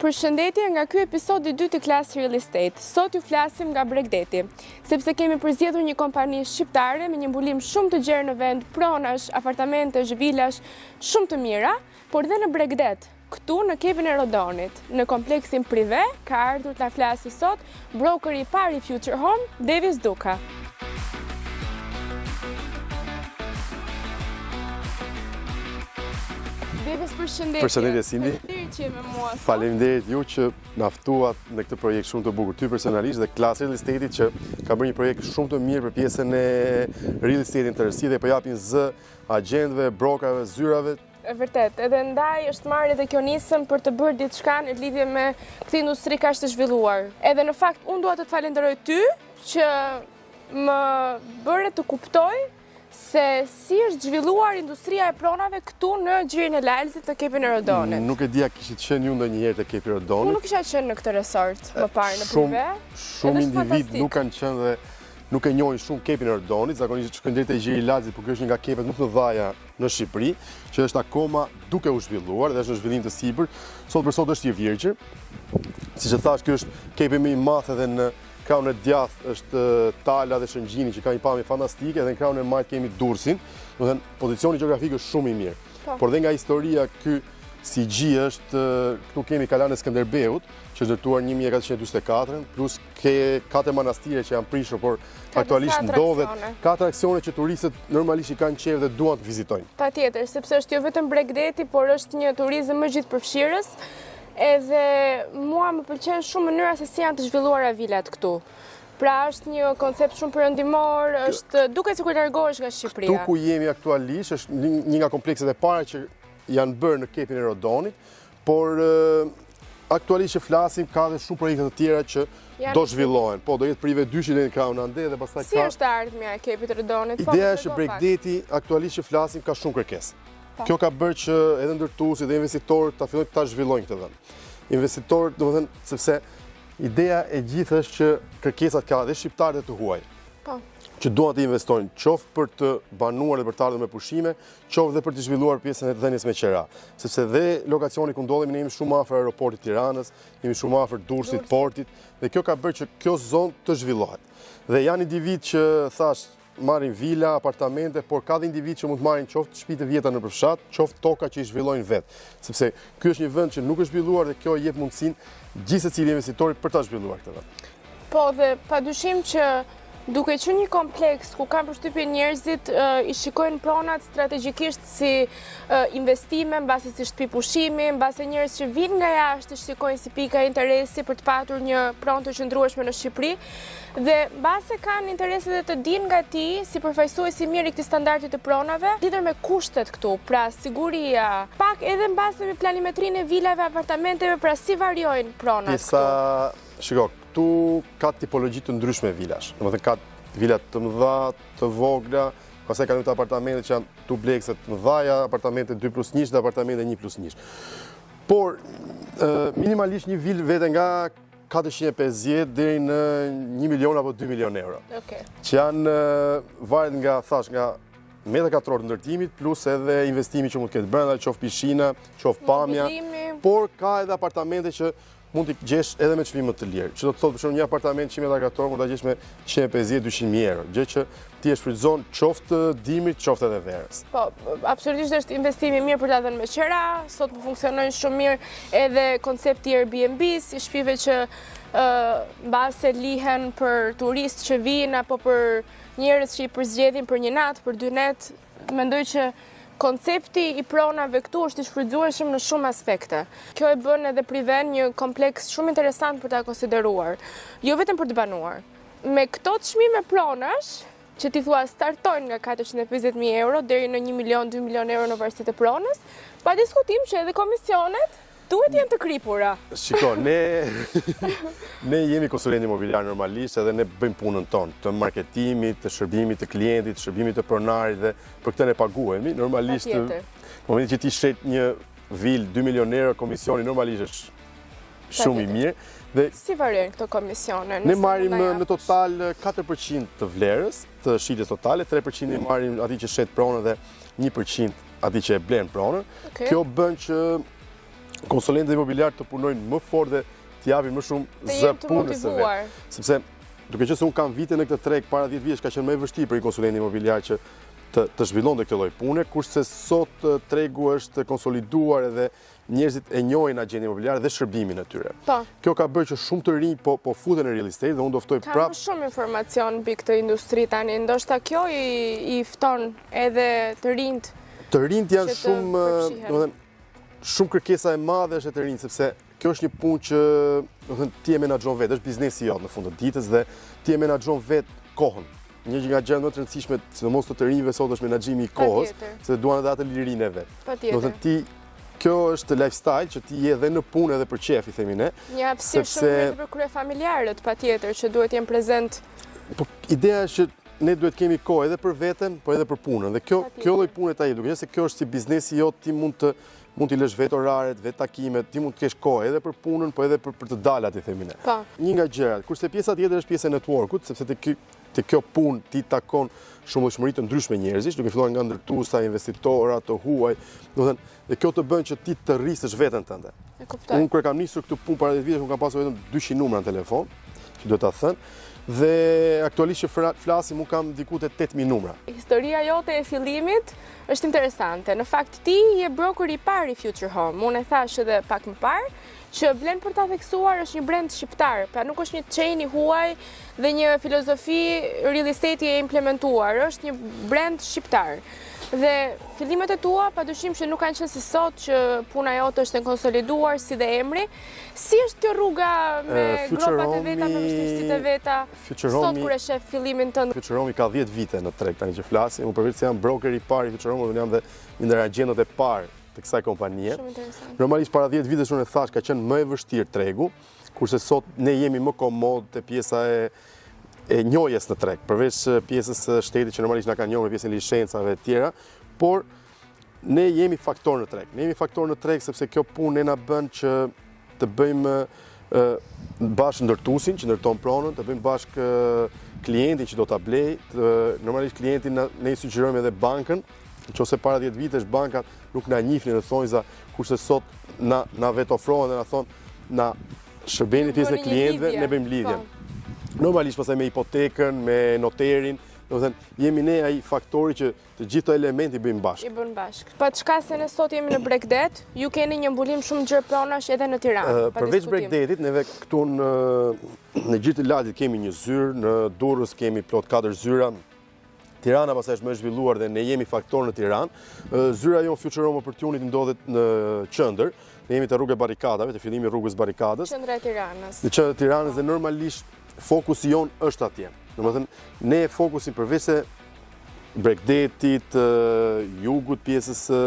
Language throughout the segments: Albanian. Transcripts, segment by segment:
Përshëndetje nga ky episod i dytë i Class Real Estate. Sot ju flasim nga Bregdeti, sepse kemi përzgjedhur një kompani shqiptare me një mbulim shumë të gjerë në vend, pronash, apartamentesh, vilash, shumë të mira, por dhe në Bregdet, këtu në Kepin e Rodonit, në kompleksin Prive, ka ardhur të na flasi sot brokeri i parë i Future Home, Devis Duka. Devis, përshëndetje. Përshëndetje Sindi. Faleminderit që je me mua sot. Faleminderit ju që na ftuat në këtë projekt shumë të bukur, ty personalisht dhe Class Real Estate që ka bërë një projekt shumë të mirë për pjesën e real estate në tërësi dhe po japin zë agjentëve, brokerave, zyrave. E vërtet, edhe ndaj është marrë edhe kjo nisëm për të bërë diçka në lidhje me këtë industri kaq të zhvilluar. Edhe në fakt unë dua të të falenderoj ty që më bëre të kuptoj se si është zhvilluar industria e pronave këtu në Gjirin e Lalzit në Kepin e Rodonit. Nuk e di a kishit qenë ju ndonjëherë te Kepi i Rodonit. Unë nuk kisha qenë në këtë resort më parë në Prive. Shumë individ nuk kanë qenë dhe nuk e njohin shumë Kepin e Rodonit, zakonisht shkojnë drejt te Gjiri i Lalzit, por ky është një nga kepet më të mëdha në Shqipëri, që është akoma duke u zhvilluar dhe është në zhvillim të sipër. Sot për sot është i virgjër. Siç e thashë, ky është kepi më i madh edhe në krahun e djathtë është Tala dhe Shëngjini që ka një pamje fantastike dhe në krahun e majtë kemi Durrësin. Domethënë pozicioni gjeografik është shumë i mirë. Po. Por dhe nga historia ky si gji është, këtu kemi Kalanë e Skënderbeut, që është ndërtuar 1444, plus ke katër manastire që janë prishur, por aktualisht ndodhet, ka atraksione që turistët normalisht i kanë qejf dhe duan të vizitojnë. Patjetër, sepse është jo vetëm bregdeti, por është një turizëm më gjithëpërfshirës, edhe mua më pëlqen shumë mënyra se si janë të zhvilluara vilat këtu. Pra është një koncept shumë perëndimor, është duket sikur largohesh nga Shqipëria. Këtu ku jemi aktualisht është një nga komplekset e para që janë bërë në Kepin e Rodonit, por aktualisht që flasim ka dhe shumë projekte të tjera që do zhvillohen. Po, do jetë Prive dyshi dhe në krahun andej dhe pastaj ka... Si është e ardhmja e Kepit të Rodonit? Po, Ideja është që bregdeti aktualisht që flasim ka shumë kërkesë. Po. Kjo ka bërë që edhe ndërtuesit dhe investitorët ta fillojnë ta zhvillojnë këtë vend. Investitorët, domethënë, sepse ideja e gjithë është që kërkesat ka dhe shqiptarë dhe të huaj. Po. Që duan të investojnë, qoftë për të banuar dhe për të ardhur me pushime, qoftë dhe për të zhvilluar pjesën e dhënies me qera. Sepse dhe lokacioni ku ndodhemi ne jemi shumë afër aeroportit të Tiranës, jemi shumë afër Durrësit, portit, dhe kjo ka bërë që kjo zonë të zhvillohet. Dhe janë individë që thashë marrin vila, apartamente, por ka dhe individë që mund të marrin qoftë shtëpi të vjetra nëpër fshat, qoftë toka që i zhvillojnë vetë. Sepse ky është një vend që nuk është zhvilluar dhe kjo i jep mundësinë gjithsecili investitori për ta zhvilluar këtë vend. Po dhe padyshim që duke qenë një kompleks ku kam përshtypjen njerëzit i shikojnë pronat strategjikisht si investime, mbase si shtëpi pushimi, mbase njerëz që vijnë nga jashtë i shikojnë si pika interesi për të patur një pronë të qëndrueshme në Shqipëri dhe mbase kanë interes edhe të dinë nga ti si përfaqësues i mirë i këtij standardi të pronave, lidhur me kushtet këtu, pra siguria, pak edhe mbase me planimetrinë e vilave, apartamenteve, pra si variojnë pronat këtu. Pjesa, shiko, këtu ka tipologji të ndryshme vilash. Domethënë ka vila të mëdha, të vogla, pastaj ka të apartamente që janë duplekse të mëdha, apartamente 2 plus 1 dhe apartamente 1 plus 1. Por, minimalisht një vilë vete nga 450 deri në 1 milion apo 2 milion euro. Që janë varet nga, thashë, nga metra katror të ndërtimit, plus edhe investimi që mund të ketë brenda, qoftë pishina, qoftë pamja, por ka edhe apartamente që mund t'i gjesh edhe me çmim më të lirë. Që do të thotë për shembull një apartament 100 metra katror mund ta gjesh me 150-200 mijë euro, gjë që ti e shfrytëzon qoftë dimrit, qoftë edhe verës. Po, absolutisht është investim i mirë për ta dhënë me qera, sot po funksionojnë shumë mirë edhe koncepti Airbnb-s, i shtëpive që mbase lihen për turistë që vijnë apo për njerëz që i përzgjedhin për një natë, për dy net, mendoj që koncepti i pronave këtu është i shfrytëzueshëm në shumë aspekte. Kjo e bën edhe Priven një kompleks shumë interesant për ta konsideruar, jo vetëm për të banuar. Me këto çmime pronash, që ti thua startojnë nga 450.000 euro deri në 1 milion, 2 milion euro në varësi të pronës, pa diskutim që edhe komisionet duhet jenë të kripura. Shiko, ne, ne jemi konsulent imobiliar normalisht edhe ne bëjmë punën tonë, të marketimit, të shërbimit të klientit, të shërbimit të pronarit dhe për këtë ne paguhemi. Normalisht, në momentin që ti shet një vilë 2 milion euro, komisioni normalisht është shumë i mirë. Dhe si variojnë këto komisione? Ne marrim në total 4% të vlerës, të shitjes totale, 3% i marrim atij që shet pronën dhe 1% atij që e blen pronën. Kjo bën që. Konsulentët imobiliar të punojnë më fort dhe të japin më shumë zë punës së vet. Sepse duke qenë se unë kam vite në këtë treg, para 10 vitesh ka qenë më e vështirë për një konsulent imobiliar që të, të zhvillonte këtë lloj pune, kurse sot tregu është konsoliduar edhe njerëzit e njohin agjentin imobiliar dhe shërbimin e tyre. Po. Kjo ka bërë që shumë të rinj po po futen në real estate dhe unë do ftoj prap. Ka më shumë informacion mbi këtë industri tani, ndoshta kjo i i fton edhe të rinjtë. Të rinjtë janë shumë, domethënë shumë kërkesa e madhe është e të rinjtë sepse kjo është një punë që, domethënë ti e menaxhon vetë, është biznesi jot në fund të ditës dhe ti e menaxhon vetë kohën. Një nga gjërat më të rëndësishme, sidomos të të rinjve sot është menaxhimi i kohës, se duan edhe atë lirinë e vet. Patjetër. Domethënë ti kjo është lifestyle që ti je edhe në punë edhe për qejf i themi ne. Një hapësirë sepse... shumë mirë për kryefamiljarët, patjetër që duhet jenë prezent. Po ideja është që ne duhet kemi kohë edhe për veten, po edhe për punën. Dhe kjo kjo lloj pune ta jep, duke qenë se kjo është si biznesi jot, ti mund të mund t'i lësh vetë oraret, vetë takimet, ti mund të kesh kohë edhe për punën, po edhe për, për të dalë aty themi ne. Po. Një nga gjërat, kurse pjesa tjetër është pjesa e networkut, sepse te ky te kjo punë ti takon shumëllojshmëri të ndryshme njerëzish, duke filluar nga ndërtuesa, investitora, të huaj, domethënë, dhe kjo të bën që ti të rrisësh veten tënde. E kuptoj. Unë kur kam nisur këtë punë para 10 vitesh, unë kam pasur vetëm 200 numra në telefon, që duhet ta thënë, dhe aktualisht që flasim unë kam diku te 8000 numra. Historia jote e fillimit Është interesante. Në fakt ti je brokeri i parë i Future Home. Unë e thashë edhe pak më parë që vlen për ta theksuar është një brand shqiptar, pra nuk është një chain i huaj dhe një filozofi real estate e implementuar, është një brand shqiptar. Dhe fillimet e tua, padyshim që nuk kanë qenë si sot që puna jote është e konsoliduar si dhe emri. Si është kjo rruga me gropat e veta, me vështirësitë e veta? Sot kur e shef fillimin tënd. Future Home ka 10 vite në treg tani që flasim. Unë përveç se jam brokeri i parë i Future Home, unë jam dhe një ndër agjentët e parë të kësaj kompanie. Shumë interesant. Normalisht para 10 vitesh unë e thash ka qenë më e vështirë tregu, kurse sot ne jemi më komod te pjesa e e njohjes në treg, përveç pjesës së shtetit që normalisht na ka njohur me pjesën e licencave e tjera, por ne jemi faktor në treg. Ne jemi faktor në treg sepse kjo punë ne na bën që të bëjmë bashkë ndërtuesin që ndërton pronën, të bëjmë bashkë klientin që do ta blejë, normalisht klientin ne i sugjerojmë edhe bankën, në qoftë se para 10 vitesh bankat nuk na njihnin në thonjza, kurse sot na na vetë ofrohen dhe na thonë na shërbeni pjesën e klientëve, ne bëjmë lidhjen. Po. Normalisht pastaj me hipotekën, me noterin, domethënë jemi ne ai faktori që Të gjithë këto elemente i bëjmë bashkë. I bën bashkë. Paçka se ne sot jemi në Bregdet, ju keni një mbulim shumë gjerë pronash edhe në Tiranë. Përveç Bregdetit, neve këtu në në Gjir të Lalzit kemi një zyrë, në Durrës kemi plot 4 zyra. Tirana pastaj është më e zhvilluar dhe ne jemi faktor në Tiranë. Zyra jonë Future Home Opportunity ndodhet në qendër. Ne jemi te rruga e Barrikadave, te fillimi i rrugës Barrikadës. Qendra e Tiranës. Në qendër të Tiranës dhe normalisht fokusi jonë është atje. Domethënë, ne fokusin përveç se Bregdetit, jugut, pjesës së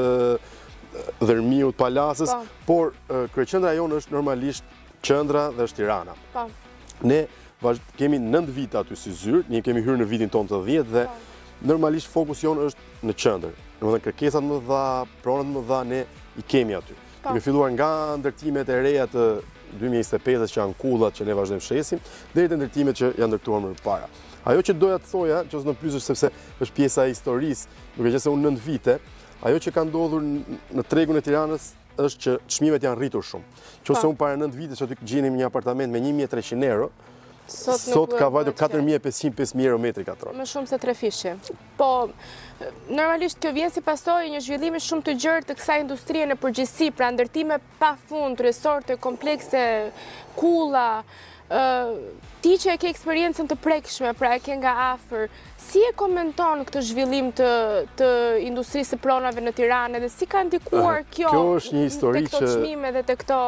Dhërmiut, Palasës, po. por kryeqendra jonë është normalisht qendra dhe është Tirana. Po. Ne kemi 9 vite aty si zyrë, ne kemi hyrë në vitin tonë të 10 dhe po. normalisht fokusi jonë është në qendër. Domethënë kërkesat më të mëdha, pronat më të mëdha ne i kemi aty. Po. Kemi filluar nga ndërtimet e reja të 2025-ës që janë kullat që ne vazhdojmë shesim, deri te ndërtimet që janë ndërtuar më parë. Ajo që doja të thoja, që s'më pyesësh sepse është pjesa e historisë, duke qenë se unë 9 vite, ajo që ka ndodhur në tregun e Tiranës është që çmimet janë rritur shumë. Qoftë se unë para 9 vitesh aty gjenim një apartament me 1300 euro, sot, sot ka vajtur 4500-5000 euro metri katror. Më shumë se trefishi. Po, normalisht kjo vjen si pasojë e një zhvillimi shumë të gjerë të kësaj industrie në përgjithësi, pra ndërtime pa fund, resorte, komplekse, kulla, ti që e ke eksperiencën të prekshme, pra e ke nga afër, si e komenton këtë zhvillim të, të industrisë së pronave në Tiranë dhe si ka ndikuar kjo, kjo është një histori te këto çmime dhe te këto...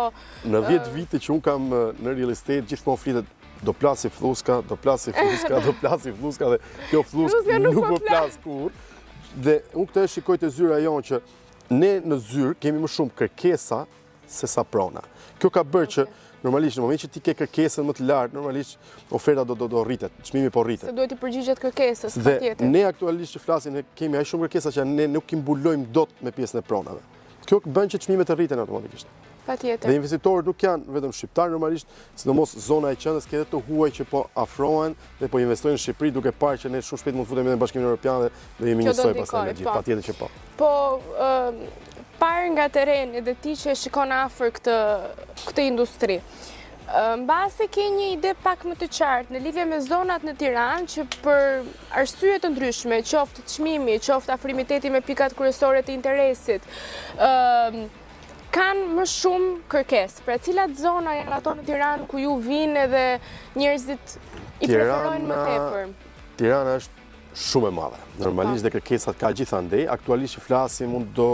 Në 10 vite që unë kam në real estate, gjithmonë flitet do plasi flluska, do plasi flluska, do plasi flluska dhe kjo flluskë nuk po, po plas kurrë. Dhe unë këtë e shikoj te zyra jonë që ne në zyrë kemi më shumë kërkesa se sa prona. Kjo ka bërë që normalisht në moment që ti ke kërkesën më të lartë, normalisht oferta do do do rritet, çmimi po rritet. Se duhet t'i përgjigjet kërkesës, patjetër. Dhe ne aktualisht që flasim ne kemi aq shumë kërkesa që ne nuk i mbulojmë dot me pjesën e pronave. Kjo bën që çmimet të rriten automatikisht. Patjetër. Dhe investitorët nuk janë vetëm shqiptarë, normalisht, sidomos zona e qendrës ke edhe të huaj që po afrohen dhe po investojnë në Shqipëri duke parë që ne shumë shpejt mund të futemi në Bashkimin Evropian dhe do jemi njësoj pastaj me gjithë. Po. Patjetër që po. Po, ë. Parë nga terreni dhe ti që e shikon afër këtë këtë industri. Mbase ke një ide pak më të qartë në lidhje me zonat në Tiranë që për arsye të ndryshme, qoftë çmimi, qoftë afrimiteti me pikat kryesore të interesit, kanë më shumë kërkesë. Pra cilat zona janë ato në Tiranë ku ju vijnë edhe njerëzit i preferojnë më tepër? Tirana është shumë e madhe. Normalisht dhe kërkesat ka gjithandej. Aktualisht që flasim, unë do,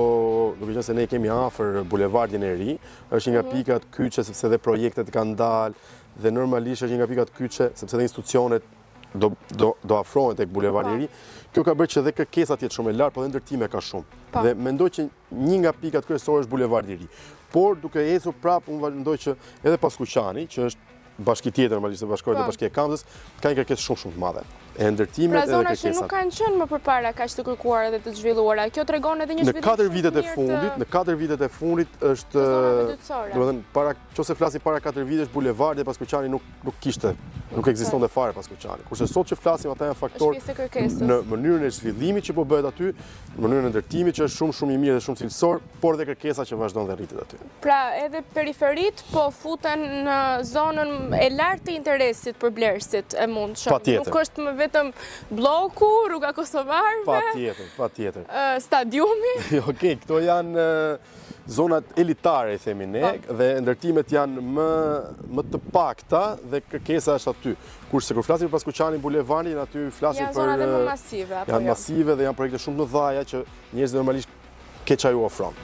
duke qenë se ne kemi afër bulevardin e ri, është një nga mhm. pikat kyçe sepse dhe projektet kanë dalë dhe normalisht është një nga pikat kyçe sepse dhe institucionet do do do afrohen tek bulevardi i ri. Kjo ka bërë që dhe kërkesa të jetë shumë e lartë, por dhe ndërtime ka shumë. Po. Dhe mendoj që një nga pikat kryesore është bulevardi i ri. Por duke ecur prapë, unë mendoj që edhe Paskuqani, që është bashki tjetër, normalisht se bashkohet dhe po. bashkia e Kamzës, ka një kërkesë shumë shumë të madhe. E ndërtimet pra, edhe kërkesat. Pra zona që nuk kanë qenë më përpara kaq të kërkuara dhe të zhvilluara. Kjo tregon edhe një zhvillim në katër vitet e fundit, në katër vitet e fundit është domethënë para nëse flasim para katër vitesh bulevardi Paskuqani nuk nuk kishte, nuk ekzistonte fare Paskuqani. Kurse sot që flasim ata janë faktor në mënyrën e zhvillimit që po bëhet aty, në mënyrën e ndërtimit që është shumë shumë i mirë dhe shumë cilësor, por dhe kërkesa që vazhdon dhe rritet aty. Pra edhe periferitë po futen në zonën e lartë të interesit për blerësit e mundshëm. Patjetër. Nuk është më vetëm blloku, rruga Kosovarëve. Patjetër, patjetër. Stadiumi. Okej, këto janë zonat elitare, i themi ne, po. dhe ndërtimet janë më, më të pakta dhe kërkesa është aty. Kurse kur flasim për Paskuqanin, Bulevardin, aty flasim për... Janë zonat më masive, apo Janë jo? masive dhe janë projekte shumë të mëdhaja që njerëzit normalisht Ke ça ju ofron.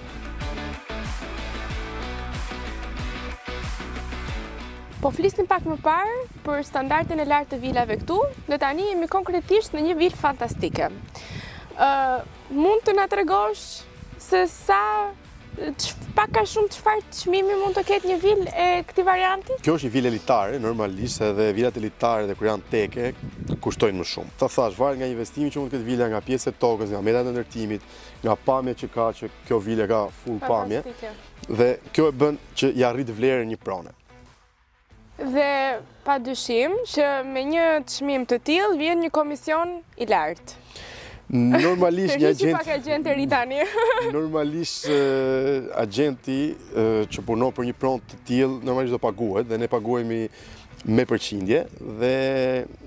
Po flisnim pak më parë për standardin e lartë të vilave këtu, dhe tani jemi konkretisht në një vilë fantastike. Ë, mund të na tregosh se sa pak a shumë çfarë çmimi mund të ketë një vilë e këtij varianti? Kjo është një vilë elitare, normalisht edhe vilat elitare dhe kur janë teke, kushtojnë më shumë. Ta thashë, varet nga investimi që mund të ketë vila, nga pjesa e tokës, nga metrat e ndërtimit, nga pamja që ka, që kjo vile ka full pamje, dhe kjo e bën që ia rrit vlerën një prone. Dhe pa dyshim që me një çmim të tillë vjen një komision i lartë. Normalisht një agjent... pak agjent e ri tani. Normalisht agjenti që punon për një pronë të tillë, normalisht do paguhet dhe ne paguhemi me përqindje dhe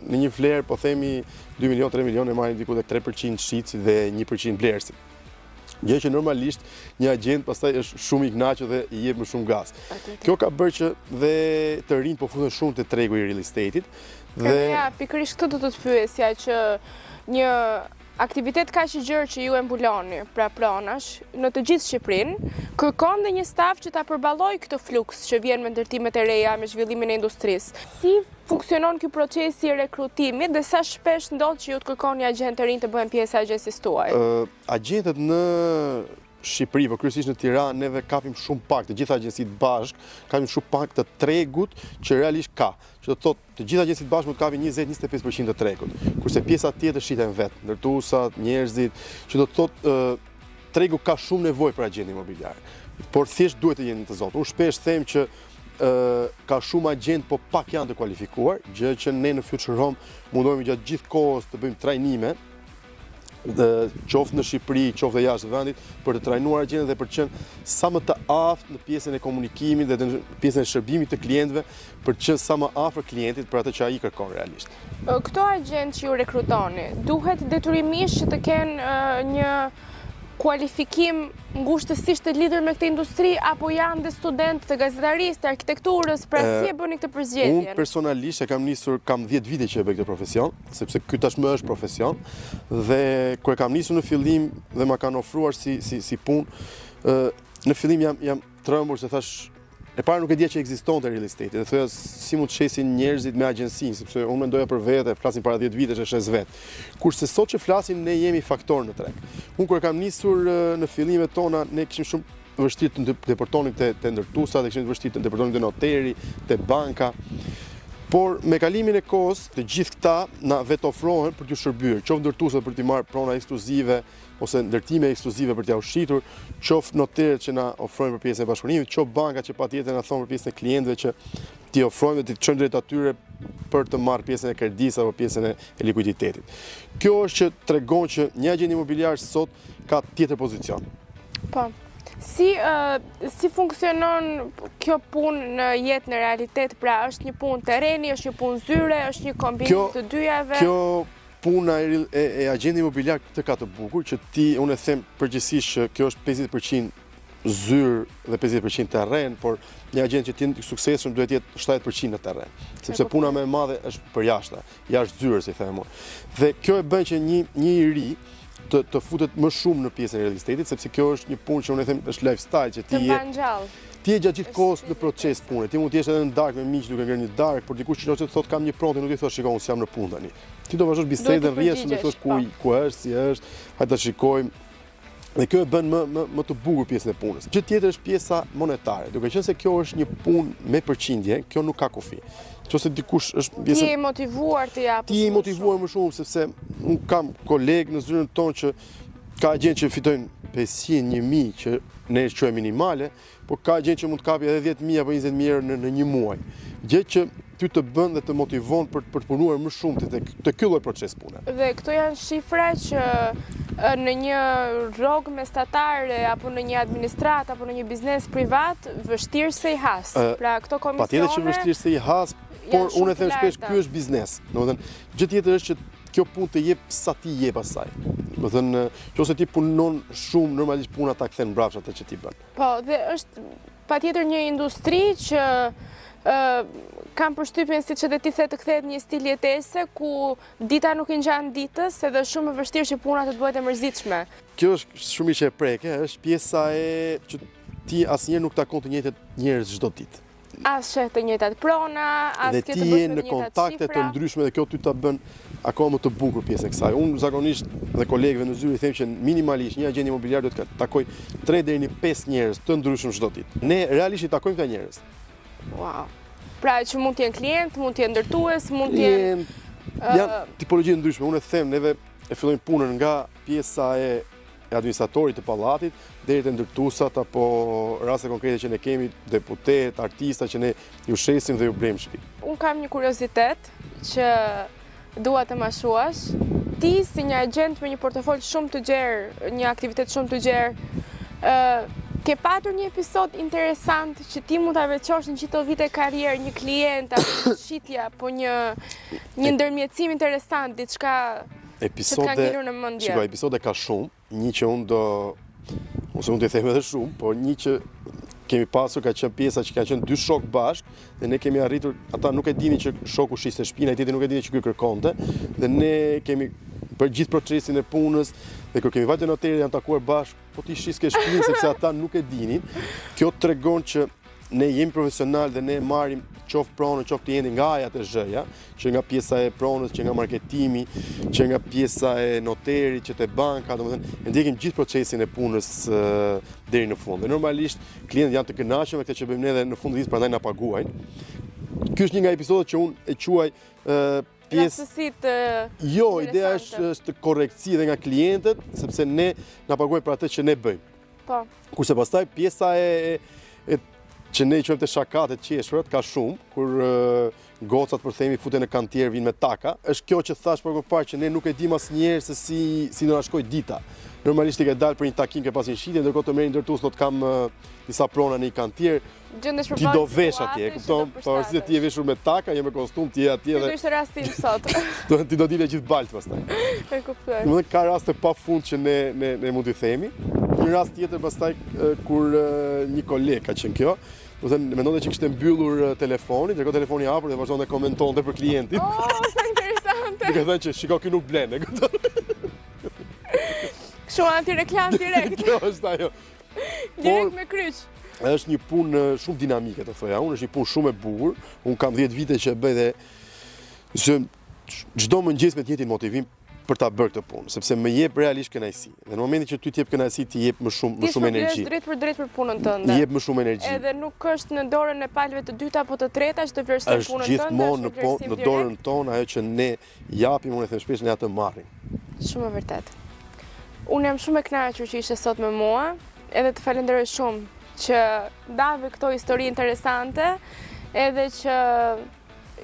në një vlerë po themi 2 milion, 3 milion e marrim diku tek 3% shitësit dhe 1% blerësit. Gjë që normalisht një agjent pastaj është shumë i kënaqur dhe i jep më shumë gaz. Kjo ka bërë që dhe të rinjtë po futen shumë te tregu i real estate-it dhe ja, pikërisht këtë do të të pyesja që një Aktivitet kaq i gjerë që ju e mbuloni, pra pronash, në të gjithë Shqipërinë, kërkon dhe një staf që ta përballojë këtë fluks që vjen me ndërtimet e reja, me zhvillimin e industrisë. Si funksionon ky procesi i rekrutimit dhe sa shpesh ndodh që ju të kërkoni agjentë të rinj të bëhen pjesë e agjencisë tuaj? Agjentët në Shqipëri, po kryesisht në Tiranë, neve kapim shumë pak, të gjitha agjencitë bashkë, kapim shumë pak të tregut që realisht ka. Që do të thotë, të gjitha agjencitë bashkë mund të kapin 20-25% të tregut, kurse pjesa tjetër shiten vetë, ndërtuesat, njerëzit, që do të thotë tregu ka shumë nevojë për agjentë imobiliar. Por thjesht duhet të jenë të zotë. Unë shpesh them që ka shumë agjentë, po pak janë të kualifikuar, gjë që ne në Future Home mundohemi gjatë gjithë kohës të bëjmë trajnime, dhe qoftë në Shqipëri, qoftë dhe jashtë vendit, për të trajnuar agjentët dhe për të qenë sa më të aftë në pjesën e komunikimit dhe në pjesën e shërbimit të klientëve, për të qenë sa më afër klientit për atë që ai kërkon realisht. Këto agjentë që ju rekrutoni, duhet detyrimisht që të kenë një kualifikim ngushtësisht të lidhur me këtë industri apo janë dhe studentë të gazetarisë, të arkitekturës, pra si e bëni këtë përzgjedhjen? Unë personalisht e kam nisur, kam 10 vite që e bëj këtë profesion, sepse ky tashmë është profesion dhe kur e kam nisur në fillim dhe ma kanë ofruar si si si punë, në fillim jam jam trembur se thashë E para nuk e dija që ekzistonte real estate dhe thoja si mund të shesin njerëzit me agjencinë, sepse unë mendoja për vete, flasim para 10 vitesh e shes vetë. Kurse sot që flasim ne jemi faktor në treg. Unë kur e kam nisur në fillimet tona, ne kishim shumë vështirë të depërtonim te te ndërtuesat, e kishim të vështirë të depërtonim te noteri, te banka. Por me kalimin e kohës, të gjithë këta na vetofrohen për t'ju shërbyer, qoftë ndërtuesat për t'i marrë prona ekskluzive ose ndërtime ekskluzive për t'jua shitur, qoftë noterët që na ofrojnë për pjesën e bashkëpunimit, qoftë bankat që patjetër na thonë për pjesën e klientëve që t'i ofrojmë dhe t'i çojmë drejt atyre për të marrë pjesën e kredisë apo pjesën e likuiditetit. Kjo është që tregon që një agjent imobiliar sot ka tjetër pozicion. Po. Si, si funksionon kjo punë në jetë në realitet, pra është një punë terreni, është një punë zyre, është një kombinim të dyjave? Kjo puna e, e, e agjentit imobiliar këtë ka të bukur, që ti, unë e them përgjithësisht që kjo është 50% zyrë dhe 50% terren, por një agjent që të jetë i suksesshëm duhet të jetë 70% në terren, sepse puna më e madhe është përjashta, jashtë zyrës i them unë. Dhe kjo e bën që një një i ri të të futet më shumë në pjesën e real estate-it, sepse kjo është një punë që unë e them është lifestyle që ti je gjallë. Ti je gjatë gjithë kohës në proces pune. Ti mund të jesh edhe në darkë me miq duke ngrënë një darkë, por dikush që të thotë kam një pronë, nuk i thosh shiko unë s'jam në punë tani. Ti do vazhdosh bisedën rrjedhshëm, do thosh ku po. ku është, si është, hajde ta shikojmë. Dhe kjo e bën më më më të bukur pjesën e punës. Gjë tjetër është pjesa monetare. Duke qenë se kjo është një punë me përqindje, kjo nuk ka kufi. Nëse dikush është pjesë Ti je i motivuar të japësh. Ti je i motivuar më shumë sepse unë kam kolegë në zyrën tonë që ka agjentë që fitojnë 500, 1000 që ne e quajmë minimale, por ka agjentë që mund të kapi edhe 10.000 apo 20.000 euro në, në një muaj. Gjë që ty të bën dhe të motivon për, për të punuar më shumë te, te, te ky lloj proces pune. Dhe këto janë shifra që në një rrogë mesatare apo në një administratë apo në një biznes privat vështirë se i has. Pra këto komisione Patjetër që vështirë se i has, por unë e them shpesh ky është biznes. Domethënë, gjë tjetër është që kjo punë të jep sa ti jep asaj. Domethënë, nëse ti punon shumë, normalisht puna ta kthen mbrapsht atë që ti bën. Po, dhe është patjetër një industri që kam përshtypjen siç edhe ti the të kthehet një stil jetese ku dita nuk i ngjan ditës edhe është shumë e vështirë që puna të të bëhet e mërzitshme. Kjo është shumë mirë që e preke, është pjesa e që ti asnjëherë nuk takon të njëjtët njerëz çdo ditë. As sheh të njëjtat prona, as ke të bësh me të njëjtat shifra. Dhe ti je në kontakte të ndryshme dhe kjo ty ta bën akoma më të bukur pjesën e kësaj. Unë zakonisht dhe kolegëve në zyrë i them që minimalisht një agjent imobiliar duhet të takojë 3 deri në 5 njerëz të ndryshëm çdo ditë. Ne realisht i takojmë këta njerëz. Wow. Pra që mund të jenë klientë, mund të jenë ndërtues, mund të jenë janë tipologji të ndryshme. Unë e them neve e fillojmë punën nga pjesa e e administratorit të pallatit deri te ndërtuesat apo raste konkrete që ne kemi deputetë, artista që ne ju shesim dhe ju blejmë shtëpi. Unë kam një kuriozitet që dua të ma shuash. Ti si një agjent me një portofol shumë të gjerë, një aktivitet shumë të gjerë, ë ke patur një episod interesant që ti mund ta veçosh në gjithë këto vite karrierë, një klient apo një shitje apo një një ndërmjetësim interesant, diçka Episode, që të ka ngelur në mendje. Shiko, episode ka shumë, një që unë do, ose mund t'i them edhe shumë, por një që kemi pasur ka qenë pjesa që ka qenë dy shokë bashkë dhe ne kemi arritur, ata nuk e dinin që shoku shiste shpinë, ai tjetri nuk e dinin që ky kërkonte dhe ne kemi bërë gjithë procesin e punës dhe kur kemi vajtur në noteri janë takuar bashkë, po ti shiske shpinë sepse ata nuk e dinin. Kjo tregon që ne jemi profesional dhe ne marrim qoftë pronën, qoftë klientin nga A-ja te Zh-ja, që nga pjesa e pronës, që nga marketimi, që nga pjesa e noterit, që te banka, domethënë, e ndjekim gjithë procesin e punës deri në fund. Dhe normalisht klientët janë të kënaqur me këtë që bëjmë ne dhe në fund të ditës prandaj na paguajnë. Ky është një nga episodet që unë e quaj pjesë Rastësitë Jo, ideja është është korrektësi edhe nga klientët, sepse ne na paguajnë për atë që ne bëjmë. Po. Kurse pastaj pjesa e, e që ne i quajmë të shakatë të qeshurat, ka shumë, kur gocat për themi futen në kantier vinë me taka. Është kjo që thashë pak më parë që ne nuk e dimë asnjëherë se si si do na shkojë dita. Normalisht ti ke dalë për një takim ke pas një shitje, ndërkohë të merr një ndërtues thotë kam disa prona në një kantier. Gjendesh Ti do vesh atje, e kupton? Pavarësisht se ti je veshur me taka, je me kostum, ti je atje dhe. Ky ishte rasti im sot. Do ti do dilje gjithë baltë pastaj. E kuptoj. Domethënë ka raste pa fund që ne ne ne mund t'i themi. Një rast tjetër pastaj kur një koleg ka qenë kjo, domethënë mendonte që kishte mbyllur telefonin, ndërkohë telefoni i hapur dhe vazhdonte komentonte për klientin. Oh, sa interesante. Duke thënë që shiko ky nuk blen, e kupton? Kështu antireklamë direkt. Kjo është ajo. Direkt me kryq. Është një punë shumë dinamike, të thoja unë, është një punë shumë e bukur. Unë kam 10 vite që e bëj dhe që çdo mëngjes me të njëjtin motivim për ta bërë këtë punë, sepse më jep realisht kënaqësi. Dhe në momentin që ty të jep kënaqësi, ti jep më shumë më shumë energji. Ti drejt për drejt për punën tënde. Ti jep më shumë energji. Edhe nuk është në dorën e palëve të dyta apo të treta që të vlerësojnë punën tënde. Është gjithmonë në po, në dorën tonë ajo që ne japim, unë e them shpesh ne atë marrim. Shumë e vërtetë. Unë jam shumë e kënaqur që ishe sot me mua, edhe të falenderoj shumë që ndave këto histori interesante, edhe që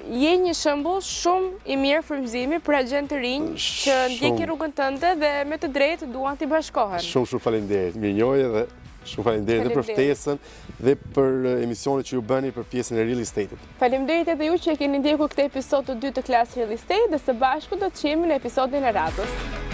je një shembull shumë i mirë frymëzimi për agjentë të rinj që ndjekin rrugën tënde dhe me të drejtë duan t'i bashkohen. Shumë shumë faleminderit. Mirënjohje dhe. Shumë faleminderit dhe për ftesën dhe për emisionet që ju bëni për pjesën e real estate-it. Faleminderit edhe ju që e keni ndjekur këtë episod të dytë të Class Real Estate dhe së bashku do të jemi në episodin e radhës.